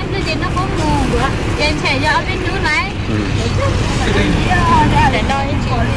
ib hnub ces noj qub mus, ces ntshe yog ob peb hnub lawm. Ntawm no ib tsis,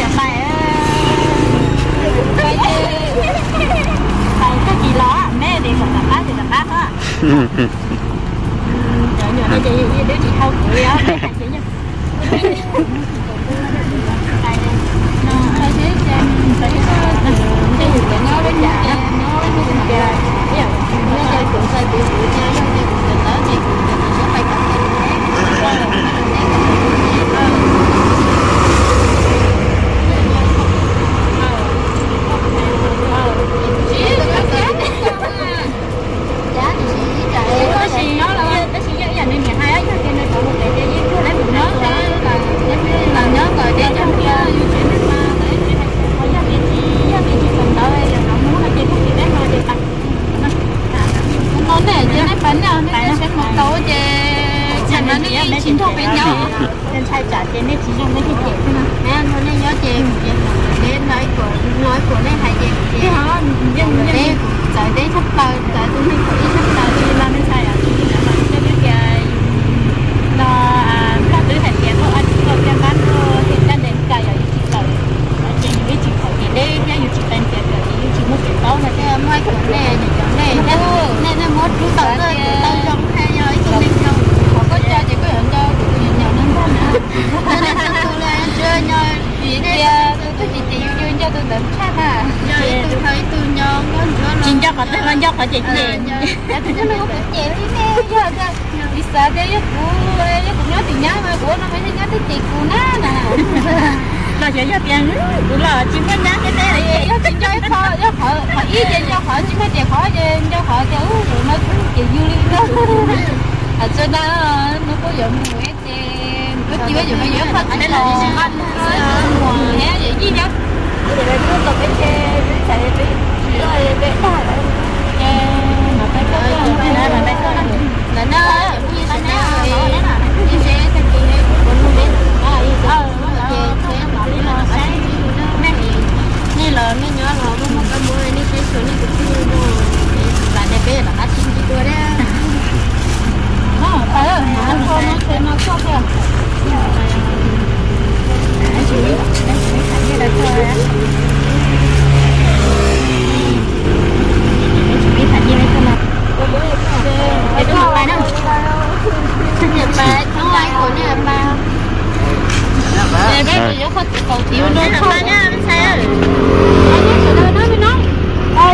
yog pais, pais, pais tag kis los me ces kom rov qab ces rov qab na. Cov nyuam no ces yeej twb tsis dhau kuv li os. Ntawd tshaj na, yog ib tug thov ib tug nco nkauj ntsuab los tsis nco qhov twg los nco qhov cem cem. Kuv cem li ne, yog tias kuv xav tias yog kuv, yog kuv nyob tim nyab mas kuv ua no mas yog nyab twb cem kuv na na. Los xyov yog tias kuv los tsis muaj nyab thiab ne. Yog tsis nco ib qho, yog qhov ib ces nco qhov tsis muaj cem qhov ces nco qhov tias ub, no kuv cem yus li no. Txog na, no kuj yuav mus ces kuv cia yuav yuav qhov txiv los nqa mus rau tus muam thiab yawm yij thiab. Ntawm no, nej los nej nyob los muaj muaj kab mob nej saib xyuas nej tus kheej no, es lam ne peb rov qab sib ntsib dua thiab.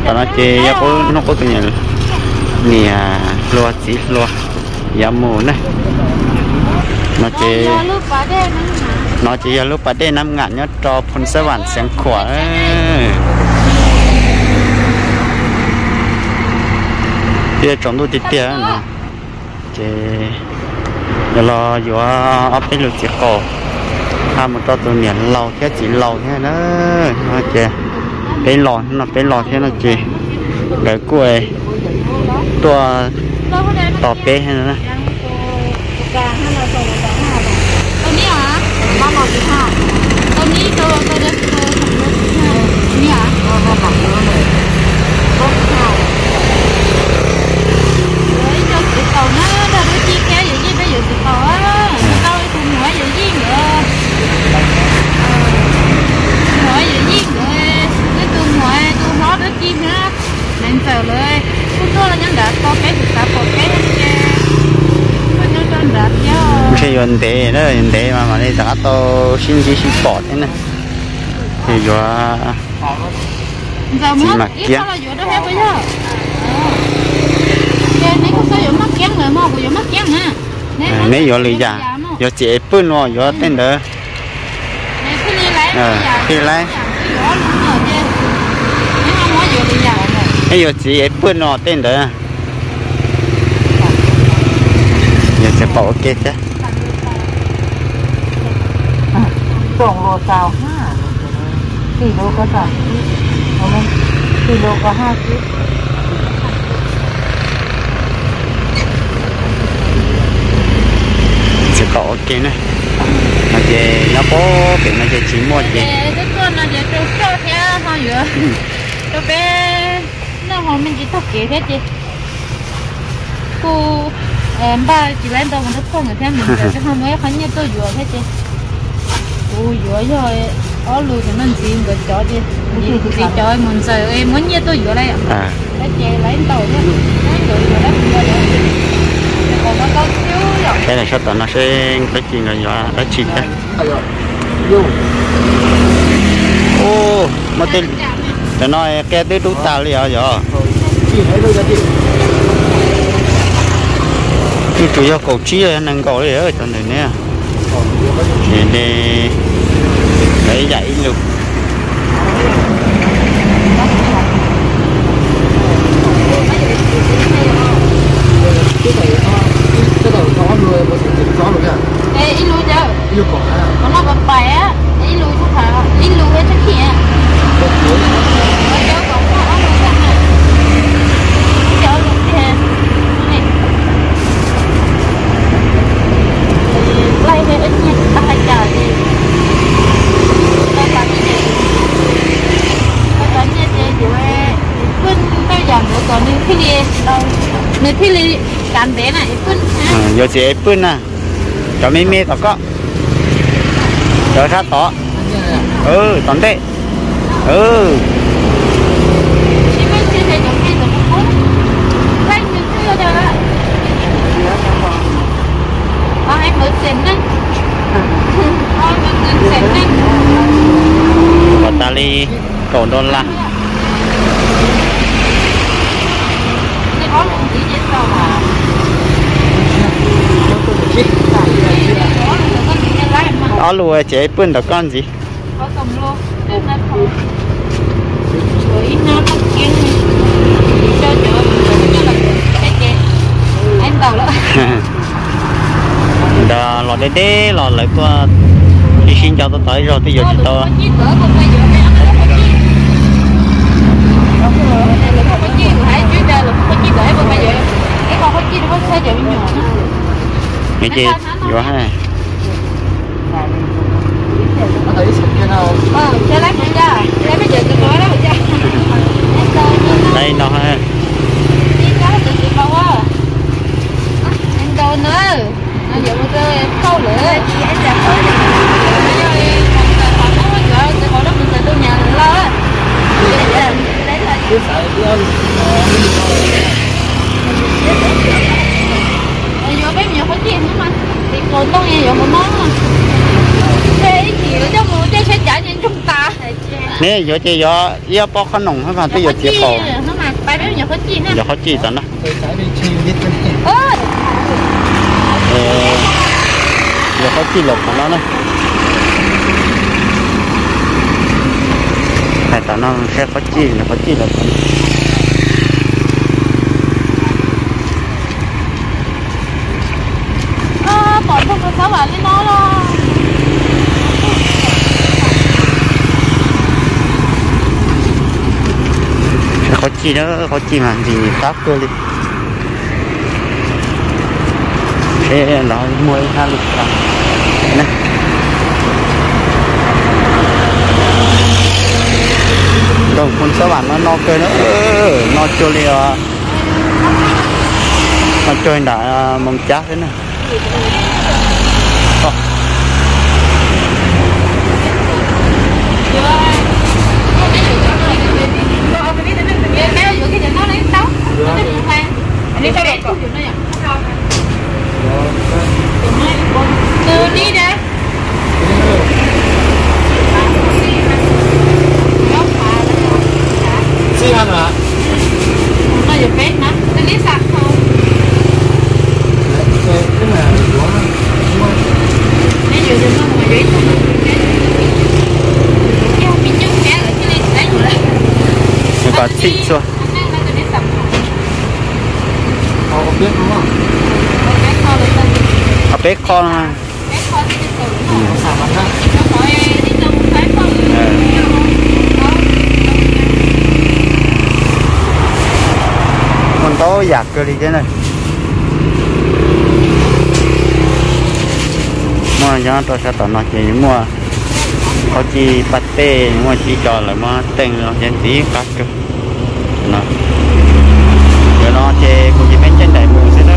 Tam no ces yog qub hnub qub tus niam, niam hluas txiv hluas yuav mus na. No ces, no ces yog lub pas dej Nab Ngam nyob rau Phoos Xab Vam Xeev Khuam. Thiab tsaus ntuj tiag tiag no. Ces yog los yuav ob peb lus txiv qaub hais mus rau tus niam laus thiab txiv laus thiab na. Ces peb los no, peb los thiab no ces nkawd kuj tuaj tos peb thiab na. Ib co txiv qaub na, nrog dab tsi thiab yawm yij peb yuav txiv qaub, tau tus muam yawm yij nkawd, muam yawm yij nkawd, tus muam tus hlob dab tsi na, nais ntxawm lawv kuj tuaj nyob nrad tos peb, kuv xav pom peb ces tuaj nyob rau nrad thiab. Ntshe yuav ntev, yuav ntev mas mam li rov qab tau sib ntsib sib pom thiab na. Ces yuav txiv mam kiab. Neb yuav lwm yam, yuav txiv ev pwj no yuav tej ntawd. Thiaj li laib. Neb yuav txiv ev pwj no tej ntawd. Yog txiv qaub ua ke thiab. Tổng là tàu ha. Tỷ lô có tàu. Tỷ lô có hai chứ. Txiv qaub ua ke na. No ces nyob pem no ces tsis muaj ces. Rau peb noj ho me ntsis tog kev thiab ces kuj npaj tsis laib ntau mus nrog pog nkawd thiab, mus nkawd ho muaj ib qho nyiaj tuaj yuav thiab ces kuv yuav yog ob lus cov no, ntxiv nkawd cov ces, ntxiv cov mus ntxaws muab nyiaj tuaj yuav lawm. Ces laib ntau thiab, nkawd yuav laib ntau thiab. Peb los sab tom no seb peb cia nkawd yuav dab tsi thiab. Ub, muaj tej, cov no qia twb dub tas li os yog. Twb tsuas yog kaum tsib nees nkaum li cov ntawm ne. Ces de lawv ib yam ib lus. Ib lus, ib lus, ib lus, ib lus. Nws thiaj li kav ntev na. Yuav txiv ev pwj na. Cov me me tom koj, cov sab tod, tom ntej. Kom tas li. Kaum dollar. Ob lus ces pw ntawm koj ntxiv. Ntawd los deb deb los lawv tuaj ib sib nco tau tau ib zaug twb yuav tsis tau. Ces yuav Lawv no, yuav peb me nyuam qhuav cij no mas, tis kaus ntoo yuav mus no, ib chim yuav coj mus tej saib cav ces ntsoog tas. Ne yuav ces yuav ib ob pob qhob noom mas twb yuav txiv qaus. Yuav qhob cij tod na. Yuav qhob cij los qhov no na. Hais tom no saib qhob cij, qhob cij los qhov no. Pom ntog xab vam li no los. Qhov cij na, qhov cij mas ntxim qab kawg li. Seb los muaj ib hab li cas. Ntoog phooj xab vam no no kawg na, no cuag li os, no cuag nram Moos Cab xwb na. Kom txhij txhua. Peb qho no. Muaj ntau yam kawg li thiab na. Muaj nyob rau sab tom no ces muaj qhob cij paj tej, muaj cib co lawv muab teej los ces ntxim qab kawg. Cov no ces kuv ces peb caij nraim mus xwb na.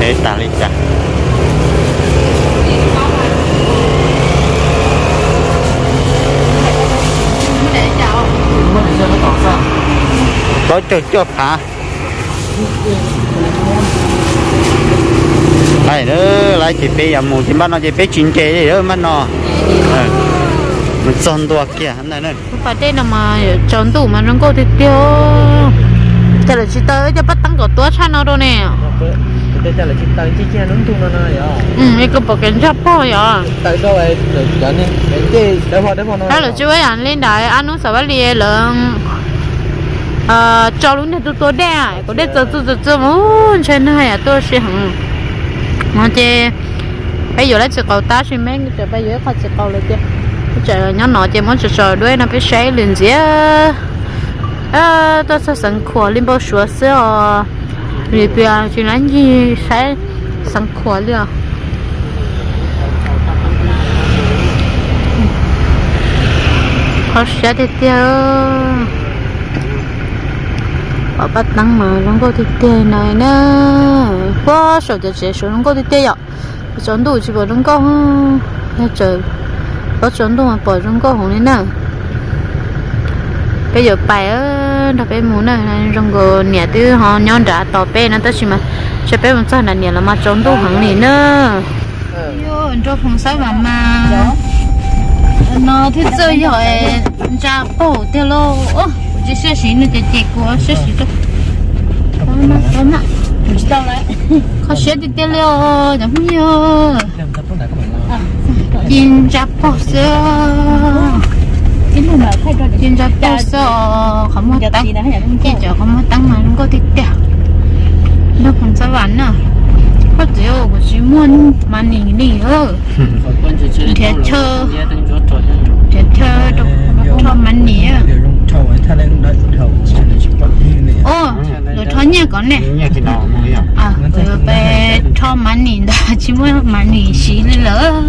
Ev tas li cas. Plaub caug cuaj phav. Lawv ces peb yuav mus ces npaj no ces peb tsis nce li npaj no. Mus txog ntua kiag na. Pas dej no mas tsaus ntuj mas zoo nkauj tiag tiag. Cas lawv tsis taw cov paj teeb kom tuab tshaj no rau ne? Kuv pom kev ntsaj pog yom. Tab lawv tsis ua yam li ntawd, ab hnub xav vaj li lawv tso lub niag tu tua dej, kom dej txawv txawv txawv txawv mus ntshai na yam tuaj si heev. No ces peb yuav lawv txiv qaub tab sis me tseem peb yuav ib qho txiv qaub lawm tiag. Peb tseem nyob no ces muab tso tso duab no peb saib lwm ntxiv. Tuaj txog Xeev Khuam li npau suav xwb os. Vim tias tsis lab ncig saib Xeev Khuam li os. Qhov siab tiag tiag. Pom paj teeb mas zoo nkauj tiag tiag no na. Puag saum cov tsev saud zoo nkauj tiag tiag yom. Tsaus ntuj tsis pom zoo nkauj, yog tsaus ntuj mas pom zoo nkauj heev li na. Peb yuav pais nrog peb mus na, zoo nkaus niam twb ho nyob nrad tos peb no tab sis mas tsa peb mus txog nrad niam los mas tsaus ntuj heev li na. Nrog Phoom Xab Vam mas no thiab txawj yog ntsa paug tiag lauj. Kuv tsis siab siv no ces ces kuv siab siv rau. Kho siab tiag tiag li os cov phooj ywg. Ci ntsa paug xwb. Ci ntsa paug xwb os, qhov muag teeb. Ci cov qhov muag teeb mas nkauj tiag tiag. Nrog Phoom Xab Vam na. Koj txiv, kuv tsis muaj money li. Nrhiav chaw, nrhiav chaw rho money. Lawv rho nyiaj kom ne. Peb rho money ntag, tsis muaj money siv li lawm.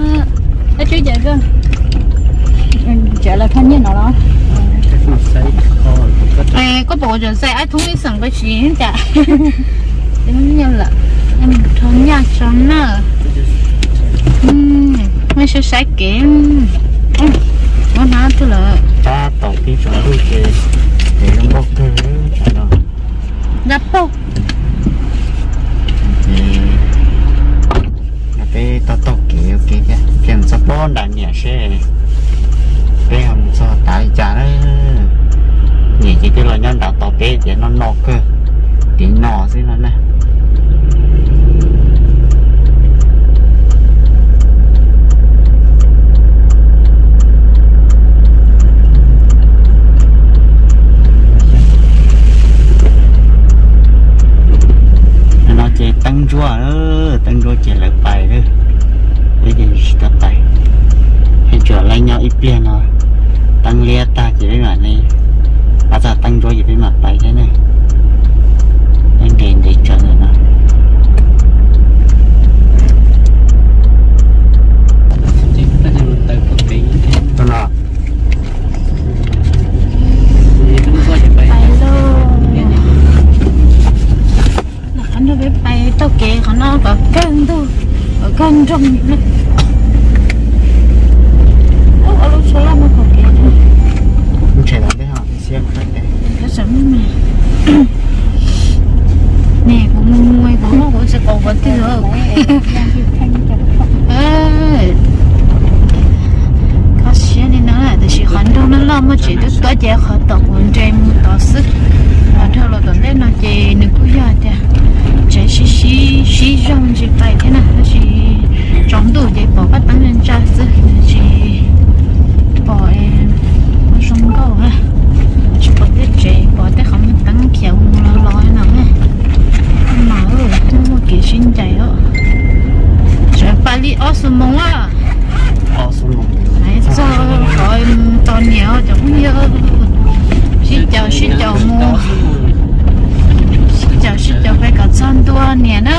Koj pom kuv tseem xaiv ib thoob ib xeem koj siv cas. Rho nyiaj tso na. Mej saib saib kev. Ua na twg lawm. Tab tom pib tsaus ntuj ces kev zoo nkauj kawg. Ntsa paug. Peb taug taug kev ua ke thiab, mus txog pem nram niam seb peb ho mus txog tav li cas na. Niam ces twb los nyob nram tos peb tias no no kawg, tiv no xwb no na. No ces teeb ntsuab, teeb ntsuab ces lawv pais lawm, peb ces tsis tau pais. Peb tsuas laib nyob ib pliag no, teeb liab tag ces peb mam li pab txog teeb ntsuab ces peb mam pais thiab ne. Peb nres nres tsawv ntawm no. Tus no. Pais lauj. Nws qhov nrog peb pais taug kev qhov no kom kawg ntug, kom kawg nroog na. Ua lub tshuab loj muaj qhov kev. Nws kuv mus mus kuv lub kuv tsis qaus qhov twg. Kho siab li no tiam sis qhov nroog no loj muaj tsev twb tuab ces qhov tom kuv nres mus tod xwb. Qhov dhau los tom ntej no ces nws kuj yog tias tsev sib sib sib zog ntsis pais thiab na, tab sis tsaus ntuj ces pom paj teeb ntsa xwb, tsis pom zoo nkauj. Tsis pom tej tsev, pom tej qhov muag teeb khiav mus los los no. Mas muaj kev sib ncaim os. Sawv pais li ob xuab moos a. Txog qhov tos niam cov phooj ywg, sib caum sib caum mus, sib caum sib caum pais kom txog ntua niam na.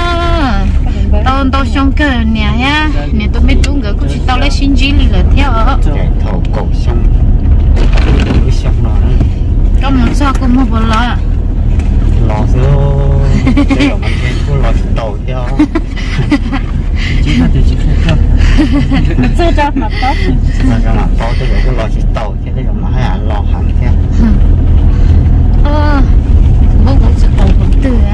Tau ntau xyoo kawg niam thiab niam tus me tub nkawd kuj tsis tau lab sib ntsib li lawm thiab os. Koj mus txog kuj muag puas los? Los xwb, kuj los tsis tau thiab. Txog rau mam paub, tej zaum kuj los tsis tau thiab, tej zaum mas haj yam los heev thiab. Kuv kuv tsis tau qhov twg,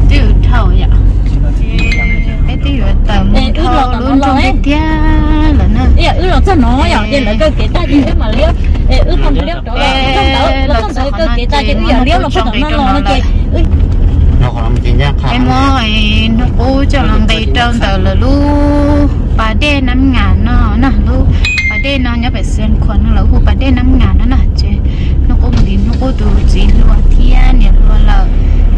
twb dhau yom. Peb twb yuav tawm mus dhau lub nroog tiag tiag lawm na. Wb los txog no yom, ces lawv kaw kev tag ces wb mam liab, wb tau liab rov los txog ntawd, los txog ntawd kaw kev tag ces wb yog liab los txog ntawd no los no ces wb muab hnub qub coj los nqis rau ntawm lawv lub pas dej Nab Ngam no na, lub pas dej no nyob pem Xeev Khuam no lawv hu pas dej Nab Ngam no na. Ces hnub qub nqis hnub qub tus txiv hluas thiab niam hluas lawm,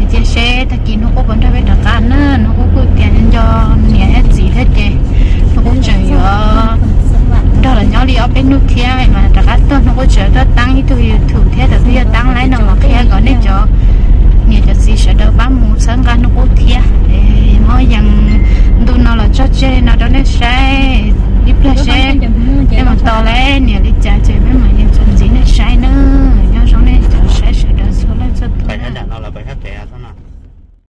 es cia seb tag kis hnub qub puas nrog peb rov qab na. Hnub qub kuj tias nco niam thiab txiv thiab ces hnub qub tseem yuav nrog lawv nyob li ob peb hnub thiab mas rov qab tuaj. Hnub qub tseem tuaj taab ib tug YouTube thiab, tus twb yog taab laib no mas qhia kom nej cov niam cov txiv sawv daws pab mus txhawb nqa hnub qub thiab.